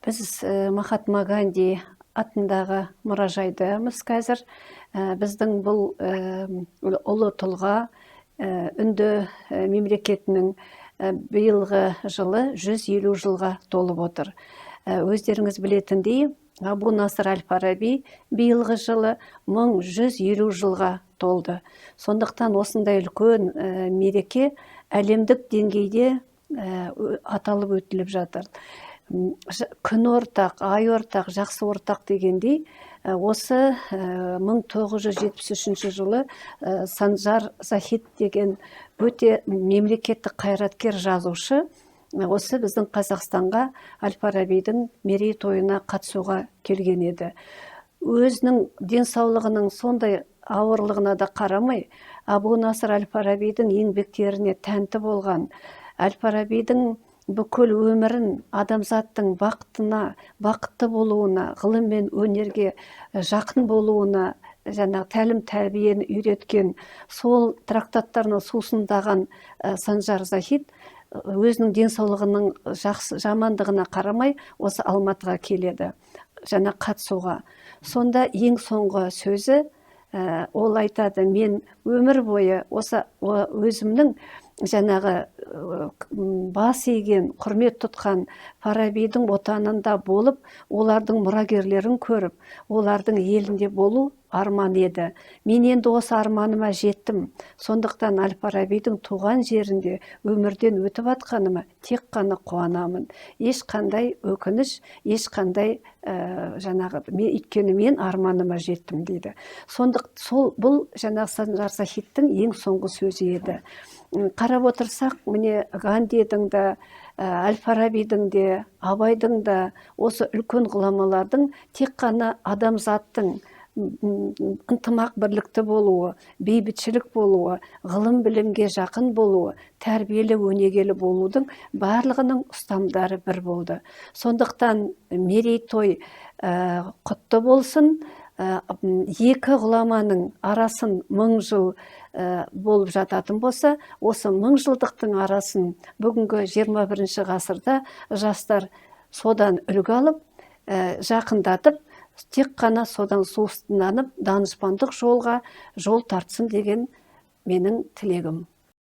Біз Махатма Ганди атындағы мұражайдамыз қазір. Біздің бұл ұлы тұлға, Үнді мемлекетінің биылғы жылы 150 жылға толып отыр. Өздеріңіз білетіндей, Абу Насыр әл Фараби биылғы жылы 1150 жылға толды. Сондықтан осындай үлкен мереке әлемдік деңгейде аталып өтіліп жатыр. Күн ортақ, ай ортақ, жақсы ортақ дегендей, осы 1973 жылы Санжар Захид деген өте мемлекеттік қайраткер, жазушы осы біздің Қазақстанға әл Фарабидің мерейтойына қатысуға келген еді. Өзінің денсаулығының сондай ауырлығына да қарамай, Абу Насыр әл Фарабидің еңбектеріне тәнті болған, әл Фарабидің бүкіл өмірін адамзаттың бақытына, бақытты болуына, ғылым мен өнерге жақын болуына, жаңағы тәлім тәрбиені үйреткен сол трактаттарына сусындаған Санжар Захид өзінің денсаулығының жақсы жамандығына қарамай, осы Алматыға келеді жаңа қатысуға. Сонда ең соңғы сөзі, ол айтады: «Мен өмір бойы осы өзімнің жаңағы бас иген, құрмет тұтқан Фарабидің отанында болып, олардың мұрагерлерін көріп, олардың елінде болу арман еді. Мен енді осы арманыма жеттім. Сондықтан әл Фарабидің туған жерінде өмірден өтіп жатқаныма тек қана қуанамын. Ешқандай өкініш, ешқандай жаңағы мен, өйткені мен арманыма жеттім», – дейді. Сондық сол бұл жаңағы Санжар Захидтің ең соңғы сөзі еді. Қарап отырсақ, міне, Гандидің да, әл Фарабидің де, Абайдың да, осы үлкен ғұламалардың тек қана адамзаттың ынтымақ бірлікті болуы, бейбітшілік болуы, ғылым білімге жақын болуы, тәрбиелі өнегелі болудың барлығының ұстамдары бір болды. Сондықтан мерейтой құтты болсын. Екі ғұламаның арасын 1000 жыл болып жататын болса, осы 1000 жылдықтың арасын бүгінгі 21 ғасырда жастар содан үлгі алып, жақындатып, тек қана содан сусынданып, данышпандық жолға жол тартсын деген менің тілегім.